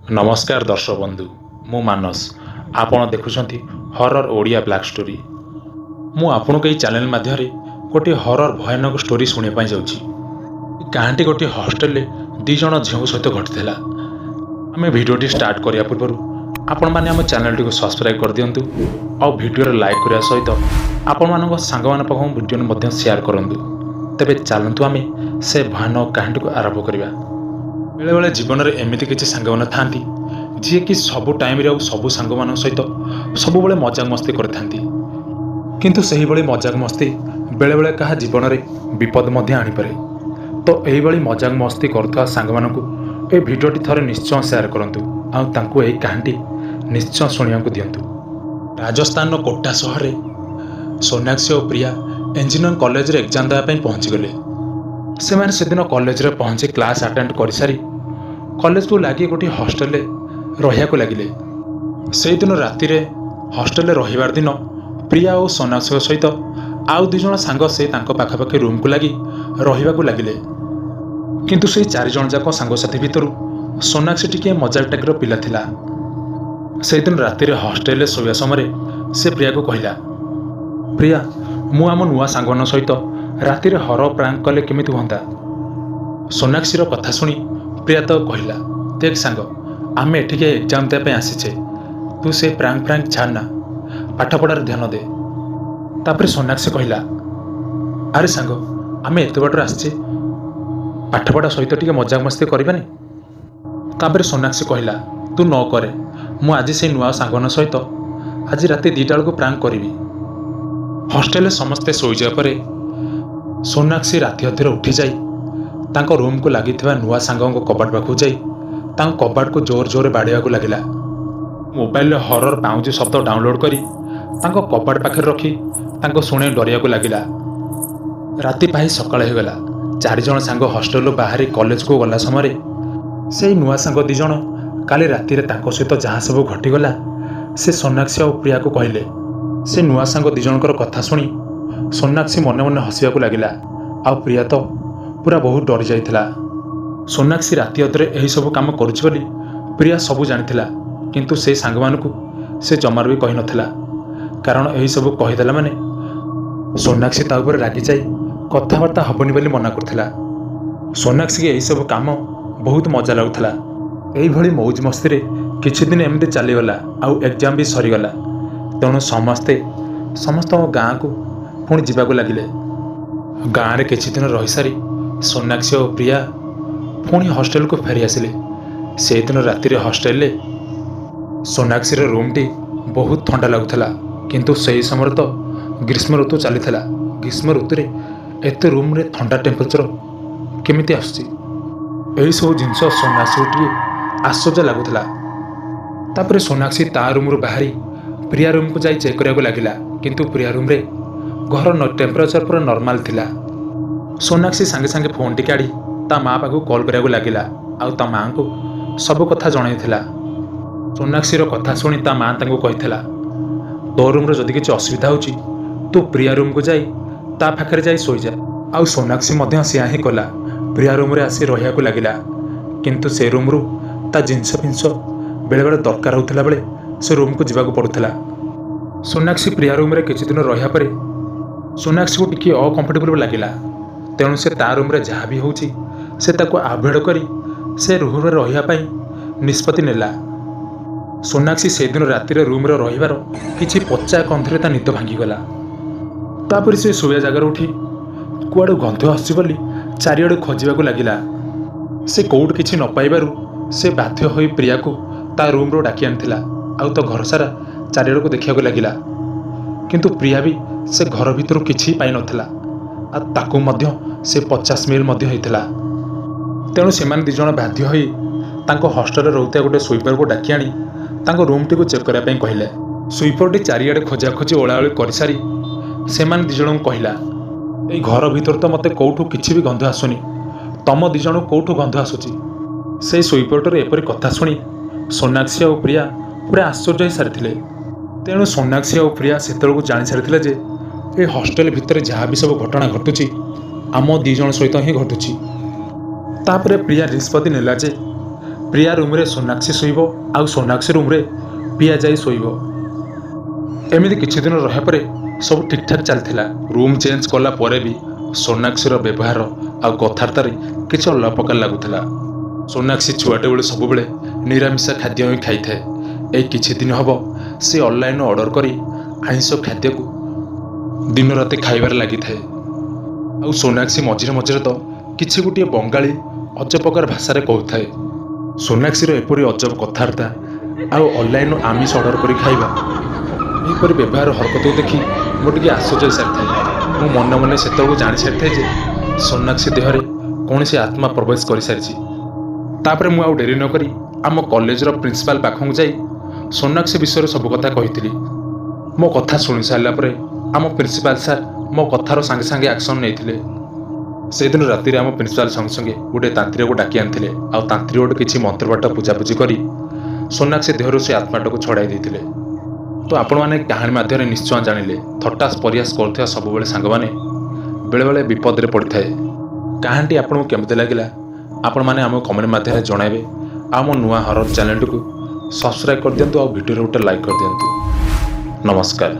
ନମସ୍କାର ଦର୍ଶକ ବନ୍ଧୁ, ମୁଁ ମାନସ। ଆପଣ ଦେଖୁଛନ୍ତି ହରର ଓଡ଼ିଆ ବ୍ଲାକ୍ ଷ୍ଟୋରି। ମୁଁ ଆପଣଙ୍କୁ ଏହି ଚ୍ୟାନେଲ ମାଧ୍ୟମରେ ଗୋଟିଏ ହରର ଭୟାନକ ଷ୍ଟୋରି ଶୁଣିବା ପାଇଁ ଯାଉଛି। କାହାଣୀଟି ଗୋଟିଏ ହଷ୍ଟେଲରେ 2 ଜଣ ଝିଅଙ୍କ ସହିତ ଘଟିଥିଲା। ଆମେ ଭିଡ଼ିଓଟି ଷ୍ଟାର୍ଟ କରିବା ପୂର୍ବରୁ ଆପଣମାନେ ଆମ ଚ୍ୟାନେଲଟିକୁ ସବସ୍କ୍ରାଇବ୍ କରିଦିଅନ୍ତୁ ଆଉ ଭିଡ଼ିଓରେ ଲାଇକ୍ କରିବା ସହିତ ଆପଣମାନଙ୍କ ସାଙ୍ଗମାନଙ୍କ ପାଖକୁ ଭିଡ଼ିଓ ମଧ୍ୟ ସେୟାର କରନ୍ତୁ। ତେବେ ଚାଲନ୍ତୁ, ଆମେ ସେ ଭୟାନକ କାହାଣୀଟିକୁ ଆରମ୍ଭ କରିବା। ବେଳେବେଳେ ଜୀବନରେ ଏମିତି କିଛି ସାଙ୍ଗମାନେ ଥାଆନ୍ତି, ଯିଏକି ସବୁ ଟାଇମ୍ରେ ଆଉ ସବୁ ସାଙ୍ଗମାନଙ୍କ ସହିତ ସବୁବେଳେ ମଜାକ ମସ୍ତି କରିଥାନ୍ତି। କିନ୍ତୁ ସେହିଭଳି ମଜାକ ମସ୍ତି ବେଳେବେଳେ କାହା ଜୀବନରେ ବିପଦ ମଧ୍ୟ ଆଣିପାରେ। ତ ଏହିଭଳି ମଜାକ ମସ୍ତି କରୁଥିବା ସାଙ୍ଗମାନଙ୍କୁ ଏ ଭିଡ଼ିଓଟି ଥରେ ନିଶ୍ଚୟ ସେୟାର କରନ୍ତୁ ଆଉ ତାଙ୍କୁ ଏହି କାହାଣୀଟି ନିଶ୍ଚୟ ଶୁଣିବାକୁ ଦିଅନ୍ତୁ। ରାଜସ୍ଥାନର କୋଟା ସହରରେ ସୋନାକ୍ଷୀ ଓ ପ୍ରିୟା ଇଞ୍ଜିନିୟରିଂ କଲେଜରେ ଏକ୍ଜାମ୍ ଦେବା ପାଇଁ ପହଞ୍ଚିଗଲେ। ସେମାନେ ସେଦିନ କଲେଜରେ ପହଞ୍ଚି କ୍ଲାସ୍ ଆଟେଣ୍ଡ କରିସାରି କଲେଜକୁ ଲାଗି ଗୋଟିଏ ହଷ୍ଟେଲରେ ରହିବାକୁ ଲାଗିଲେ। ସେଇଦିନ ରାତିରେ ହଷ୍ଟେଲରେ ରହିବାର ଦିନ ପ୍ରିୟା ଓ ସୋନାକ୍ଷୀଙ୍କ ସହିତ ଆଉ 2 ଜଣ ସାଙ୍ଗ ସେ ତାଙ୍କ ପାଖାପାଖି ରୁମ୍କୁ ଲାଗି ରହିବାକୁ ଲାଗିଲେ। କିନ୍ତୁ ସେଇ ଚାରିଜଣ ଯାକ ସାଙ୍ଗସାଥି ଭିତରୁ ସୋନାକ୍ଷୀ ଟିକିଏ ମଜାକ ଟାଇପ୍ର ପିଲା ଥିଲା। ସେଇଦିନ ରାତିରେ ହଷ୍ଟେଲରେ ଶୋଇବା ସମୟରେ ସେ ପ୍ରିୟାକୁ କହିଲା, "ପ୍ରିୟା, ମୁଁ ଆମ ନୂଆ ସାଙ୍ଗମାନଙ୍କ ସହିତ ରାତିରେ ହରର ପ୍ରାଙ୍କ କଲେ କେମିତି ହୁଅନ୍ତା?" ସୋନାକ୍ଷୀର କଥା ଶୁଣି ପ୍ରିୟା ତାକୁ କହିଲା, "ଦେଖ ସାଙ୍ଗ, ଆମେ ଏଠିକି ଏକ୍ଜାମ୍ ଦେବା ପାଇଁ ଆସିଛେ। ତୁ ସେ ପ୍ରାଙ୍କ ଫ୍ରାଙ୍କ ଛାଡ଼ ନା, ପାଠପଢ଼ାରେ ଧ୍ୟାନ ଦେ।" ତାପରେ ସୋନାକ୍ଷୀ କହିଲା, "ଆରେ ସାଙ୍ଗ, ଆମେ ଏତେ ବାଟରୁ ଆସିଛେ, ପାଠପଢ଼ା ସହିତ ଟିକେ ମଜାମସ୍ତି କରିବାନି?" ତାପରେ ସୋନାକ୍ଷୀ କହିଲା, "ତୁ ନ କରେ, ମୁଁ ଆଜି ସେଇ ନୂଆ ସାଙ୍ଗମାନଙ୍କ ସହିତ ଆଜି ରାତି 2ଟା ବେଳକୁ ପ୍ରାଙ୍କ କରିବି।" ହଷ୍ଟେଲରେ ସମସ୍ତେ ଶୋଇଯିବା ପରେ ସୋନାକ୍ଷୀ ରାତି ଅଧରେ ଉଠିଯାଇ ତାଙ୍କ ରୁମ୍କୁ ଲାଗିଥିବା ନୂଆ ସାଙ୍ଗଙ୍କ କବାଟ ପାଖକୁ ଯାଇ ତାଙ୍କ କବାଟକୁ ଜୋର ଜୋରରେ ବାଡ଼େଇବାକୁ ଲାଗିଲା। ମୋବାଇଲରେ ହରର ପାଉଁଜି ଶବ୍ଦ ଡାଉନଲୋଡ୍ କରି ତାଙ୍କ କବାଟ ପାଖରେ ରଖି ତାଙ୍କୁ ଶୁଣେଇ ଡରିବାକୁ ଲାଗିଲା। ରାତି ପାହି ସକାଳ ହୋଇଗଲା। ଚାରିଜଣ ସାଙ୍ଗ ହଷ୍ଟେଲରୁ ବାହାରି କଲେଜକୁ ଗଲା ସମୟରେ ସେଇ ନୂଆ ସାଙ୍ଗ 2 ଜଣ କାଲି ରାତିରେ ତାଙ୍କ ସହିତ ଯାହା ସବୁ ଘଟିଗଲା, ସେ ସୋନାକ୍ଷୀ ଆଉ ପ୍ରିୟାକୁ କହିଲେ। ସେ ନୂଆ ସାଙ୍ଗ 2 ଜଣଙ୍କର କଥା ଶୁଣି ସୋନାକ୍ଷୀ ମନେ ମନେ ହସିବାକୁ ଲାଗିଲା ଆଉ ପ୍ରିୟା ତ ପୁରା ବହୁତ ଡରି ଯାଇଥିଲା। ସୋନାକ୍ଷୀ ରାତି ଅଧରେ ଏହିସବୁ କାମ କରୁଛି ବୋଲି ପ୍ରିୟା ସବୁ ଜାଣିଥିଲା, କିନ୍ତୁ ସେ ସାଙ୍ଗମାନଙ୍କୁ ସେ ଜମାରୁ ବି କହିନଥିଲା। କାରଣ ଏହିସବୁ କହିଦେଲା ମାନେ ସୋନାକ୍ଷୀ ତା ଉପରେ ରାଗିଯାଇ କଥାବାର୍ତ୍ତା ହେବନି ବୋଲି ମନା କରୁଥିଲା। ସୋନାକ୍ଷୀକି ଏହିସବୁ କାମ ବହୁତ ମଜା ଲାଗୁଥିଲା। ଏଇଭଳି ମୌଜ ମସ୍ତିରେ କିଛି ଦିନ ଏମିତି ଚାଲିଗଲା ଆଉ ଏକ୍ଜାମ୍ ବି ସରିଗଲା। ତେଣୁ ସମସ୍ତେ ସମସ୍ତଙ୍କ ଗାଁକୁ ପୁଣି ଯିବାକୁ ଲାଗିଲେ। ଗାଁରେ କିଛି ଦିନ ରହିସାରି ସୋନାକ୍ଷୀ ଓ ପ୍ରିୟା ପୁଣି ହଷ୍ଟେଲକୁ ଫେରି ଆସିଲେ। ସେଇଦିନ ରାତିରେ ହଷ୍ଟେଲରେ ସୋନାକ୍ଷୀର ରୁମ୍ଟି ବହୁତ ଥଣ୍ଡା ଲାଗୁଥିଲା। କିନ୍ତୁ ସେହି ସମୟରେ ତ ଗ୍ରୀଷ୍ମ ଋତୁ ଚାଲିଥିଲା। ଗ୍ରୀଷ୍ମ ଋତୁରେ ଏତେ ରୁମ୍ରେ ଥଣ୍ଡା ଟେମ୍ପରେଚର କେମିତି ଆସୁଛି, ଏହିସବୁ ଜିନିଷ ସୋନାକ୍ଷୀକୁ ଟିକେ ଆଶ୍ଚର୍ଯ୍ୟ ଲାଗୁଥିଲା। ତାପରେ ସୋନାକ୍ଷୀ ତା ରୁମ୍ରୁ ବାହାରି ପ୍ରିୟା ରୁମ୍କୁ ଯାଇ ଚେକ୍ କରିବାକୁ ଲାଗିଲା। କିନ୍ତୁ ପ୍ରିୟା ରୁମ୍ରେ ଘର ଟେମ୍ପରେଚର ପୁରା ନର୍ମାଲ ଥିଲା। ସୋନାକ୍ଷୀ ସାଙ୍ଗେ ସାଙ୍ଗେ ଫୋନ୍ଟି କାଢ଼ି ତା ମା ପାଖକୁ କଲ୍ କରିବାକୁ ଲାଗିଲା ଆଉ ତା ମାଆଙ୍କୁ ସବୁ କଥା ଜଣାଇଥିଲା। ସୋନାକ୍ଷୀର କଥା ଶୁଣି ତା ମା ତାଙ୍କୁ କହିଥିଲା, "ତୋ ରୁମ୍ରେ ଯଦି କିଛି ଅସୁବିଧା ହେଉଛି, ତୁ ପ୍ରିୟା ରୁମ୍କୁ ଯାଇ ତା ପାଖରେ ଯାଇ ଶୋଇଯା।" ଆଉ ସୋନାକ୍ଷୀ ମଧ୍ୟ ସେୟା ହିଁ କଲା। ପ୍ରିୟା ରୁମ୍ରେ ଆସି ରହିବାକୁ ଲାଗିଲା। କିନ୍ତୁ ସେ ରୁମ୍ରୁ ତା ଜିନିଷ ଫିନିଷ ବେଳେବେଳେ ଦରକାର ହେଉଥିଲା ବେଳେ ସେ ରୁମ୍କୁ ଯିବାକୁ ପଡ଼ୁଥିଲା। ସୋନାକ୍ଷୀ ପ୍ରିୟା ରୁମ୍ରେ କିଛି ଦିନ ରହିବା ପରେ ସୋନାକ୍ଷୀକୁ ଟିକିଏ ଅନକମ୍ଫର୍ଟେବଲ୍ ଲାଗିଲା। ତେଣୁ ସେ ତା ରୁମ୍ରେ ଯାହା ବି ହେଉଛି, ସେ ତାକୁ ଆଭଏଡ଼ କରି ସେ ରୁମ୍ରେ ରହିବା ପାଇଁ ନିଷ୍ପତ୍ତି ନେଲା। ସୋନାକ୍ଷୀ ସେଇଦିନ ରାତିରେ ରୁମ୍ରେ ରହିବାର କିଛି ପଚା ଗନ୍ଧରେ ତା ନିଦ ଭାଙ୍ଗିଗଲା। ତାପରେ ସେ ଶୋଇବା ଜାଗାରୁ ଉଠି କୁଆଡ଼ୁ ଗନ୍ଧ ଆସୁଛି ବୋଲି ଚାରିଆଡ଼ୁ ଖୋଜିବାକୁ ଲାଗିଲା। ସେ କେଉଁଠି କିଛି ନ ପାଇବାରୁ ସେ ବାଧ୍ୟ ହୋଇ ପ୍ରିୟାକୁ ତା ରୁମ୍ରୁ ଡାକି ଆଣିଥିଲା ଆଉ ତା ଘର ସାରା ଚାରିଆଡ଼କୁ ଦେଖିବାକୁ ଲାଗିଲା। କିନ୍ତୁ ପ୍ରିୟା ବି ସେ ଘର ଭିତରୁ କିଛି ପାଇନଥିଲା ଆଉ ତାକୁ ମଧ୍ୟ ସେ ପଚା ସ୍ମେଲ୍ ମଧ୍ୟ ହେଇଥିଲା। ତେଣୁ ସେମାନେ 2 ଜଣ ବାଧ୍ୟ ହୋଇ ତାଙ୍କ ହଷ୍ଟେଲରେ ରହୁଥିବା ଗୋଟେ ସୁଇପରକୁ ଡାକି ଆଣି ତାଙ୍କ ରୁମ୍ଟିକୁ ଚେକ୍ କରିବା ପାଇଁ କହିଲେ। ସୁଇପରଟି ଚାରିଆଡ଼େ ଖୋଜାଖୋଜି, ଓଳାଓଳି କରିସାରି ସେମାନେ 2 ଜଣଙ୍କୁ କହିଲା, "ଏଇ ଘର ଭିତରେ ତ ମୋତେ କେଉଁଠୁ କିଛି ବି ଗନ୍ଧ ଆସୁନି। ତମ 2 ଜଣଙ୍କୁ କେଉଁଠୁ ଗନ୍ଧ ଆସୁଛି?" ସେଇ ସୁଇପରଟିର ଏପରି କଥା ଶୁଣି ସୋନାକ୍ଷୀ ଆଉ ପ୍ରିୟା ପୁରା ଆଶ୍ଚର୍ଯ୍ୟ ହୋଇସାରିଥିଲେ। ତେଣୁ ସୋନାକ୍ଷୀ ଆଉ ପ୍ରିୟା ସେତେବେଳକୁ ଜାଣିସାରିଥିଲେ ଯେ ଏ ହଷ୍ଟେଲ ଭିତରେ ଯାହା ବି ସବୁ ଘଟଣା ଘଟୁଛି, ଆମ 2 ଜଣ ସହିତ ହିଁ ଘଟୁଛି। ତାପରେ ପ୍ରିୟା ନିଷ୍ପତ୍ତି ନେଲା ଯେ ପ୍ରିୟା ପ୍ରିୟା ରୁମ୍ରେ ସୋନାକ୍ଷୀ ଶୋଇବ ଆଉ ସୋନାକ୍ଷୀ ରୁମ୍ରେ ପ୍ରିୟା ଯାଇ ଶୋଇବ। ଏମିତି କିଛି ଦିନ ରହିବା ପରେ ସବୁ ଠିକ୍ଠାକ୍ ଚାଲିଥିଲା। ରୁମ୍ ଚେଞ୍ଜ କଲା ପରେ ବି ସୋନାକ୍ଷୀର ବ୍ୟବହାର ଆଉ କଥାବାର୍ତ୍ତାରେ କିଛି ଅଲଗା ପ୍ରକାର ଲାଗୁଥିଲା। ସୋନାକ୍ଷୀ ଛୁଆଟେ ବେଳେ ସବୁବେଳେ ନିରାମିଷ ଖାଦ୍ୟ ହିଁ ଖାଇଥାଏ। ଏଇ କିଛି ଦିନ ହେବ ସେ ଅନଲାଇନ୍ ଅର୍ଡ଼ର କରି ଆଇଁଷ ଖାଦ୍ୟକୁ ଦିନ ରାତି ଖାଇବାରେ ଲାଗିଥାଏ। ଆଉ ସୋନାକ୍ଷୀ ମଝିରେ ମଝିରେ ତ କିଛି ଗୋଟିଏ ବଙ୍ଗାଳୀ ଅଜବ ପ୍ରକାର ଭାଷାରେ କହୁଥାଏ। ସୋନାକ୍ଷୀର ଏପରି ଅଜବ କଥାବାର୍ତ୍ତା ଆଉ ଅନଲାଇନ୍ରୁ ଆମିଷ ଅର୍ଡ଼ର କରି ଖାଇବା, ଏହିପରି ବ୍ୟବହାର ହରକତକୁ ଦେଖି ମୁଁ ଟିକେ ଆଶ୍ଚର୍ଯ୍ୟ ହୋଇସାରିଥାଏ। ମୁଁ ମନେ ମନେ ସେତେବେଳକୁ ଜାଣିସାରିଥାଏ ଯେ ସୋନାକ୍ଷୀ ଦେହରେ କୌଣସି ଆତ୍ମା ପ୍ରବେଶ କରିସାରିଛି। ତାପରେ ମୁଁ ଆଉ ଡେରି ନକରି ଆମ କଲେଜର ପ୍ରିନ୍ସିପାଲ ପାଖକୁ ଯାଇ ସୋନାକ୍ଷୀ ବିଷୟରେ ସବୁ କଥା କହିଥିଲି। ମୋ କଥା ଶୁଣି ସାରିଲା ପରେ ଆମ ପ୍ରିନ୍ସିପାଲ ସାର୍ ମୋ କଥାର ସାଙ୍ଗେ ସାଙ୍ଗେ ଆକ୍ସନ୍ ନେଇଥିଲେ। ସେଦିନ ରାତିରେ ଆମ ପ୍ରିନ୍ସିପାଲ ସଙ୍ଗେ ସଙ୍ଗେ ଗୋଟେ ତାନ୍ତ୍ରିକକୁ ଡାକି ଆଣିଥିଲେ ଆଉ ତାନ୍ତ୍ରିକ ଗୋଟେ କିଛି ମନ୍ତ୍ରପାଠ ପୂଜାପୂଜି କରି ସୋନାକ୍ଷୀ ଦେହରୁ ସେ ଆତ୍ମାଟାକୁ ଛଡ଼ାଇ ଦେଇଥିଲେ। ତ ଆପଣମାନେ କାହାଣୀ ମାଧ୍ୟମରେ ନିଶ୍ଚୟ ଜାଣିଲେ, ଥଟ୍ଟା ପରିହାସ କରୁଥିବା ସବୁବେଳେ ସାଙ୍ଗମାନେ ବେଳେବେଳେ ବିପଦରେ ପଡ଼ିଥାଏ। କାହାଣୀଟି ଆପଣଙ୍କୁ କେମିତି ଲାଗିଲା, ଆପଣମାନେ ଆମ କମେଣ୍ଟ ମାଧ୍ୟମରେ ଜଣାଇବେ। ଆଉ ମୋ ନୂଆ ହରର ଚ୍ୟାନେଲଟିକୁ ସବସ୍କ୍ରାଇବ୍ କରିଦିଅନ୍ତୁ ଆଉ ଭିଡ଼ିଓରେ ଗୋଟେ ଲାଇକ୍ କରିଦିଅନ୍ତୁ। ନମସ୍କାର।